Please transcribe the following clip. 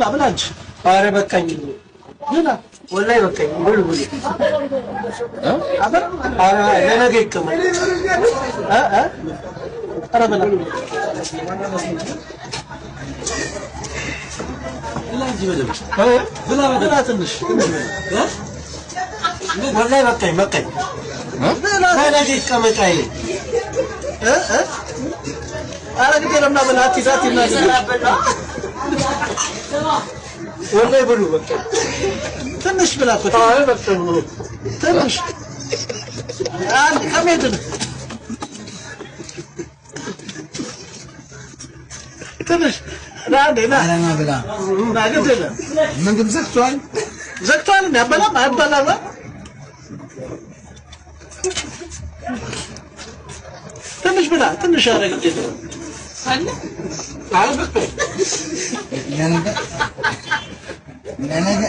ብላ እንጂ። ኧረ በቃኝ፣ ብላ ወላሂ በቃኝ። ብሉ ብሉ። ኧረ ለነገ ይቀመጥ። እ እ ኧረ ብላ ብላ ብላ ትንሽ ወላሂ በቃኝ በቃኝ። ለነገ ይቀመጥ። አይ እ እ ኧረ ግድ የለም ና ብላ አትሂድ አትሂድ ና ወላሂ ብሉ በቃ ትንሽ ብላ እኮ ትንሽ አንድ ከሜት ነው ትንሽ ና አንዴ ና ብላ ና ግድ የለም ምግብ ዘግቷል። ዘግቷል እንዴ አበላም አይበላም ትንሽ ብላ ትንሽ ኧረ ግድ የለም አይ በቃ ለነገ ለነገ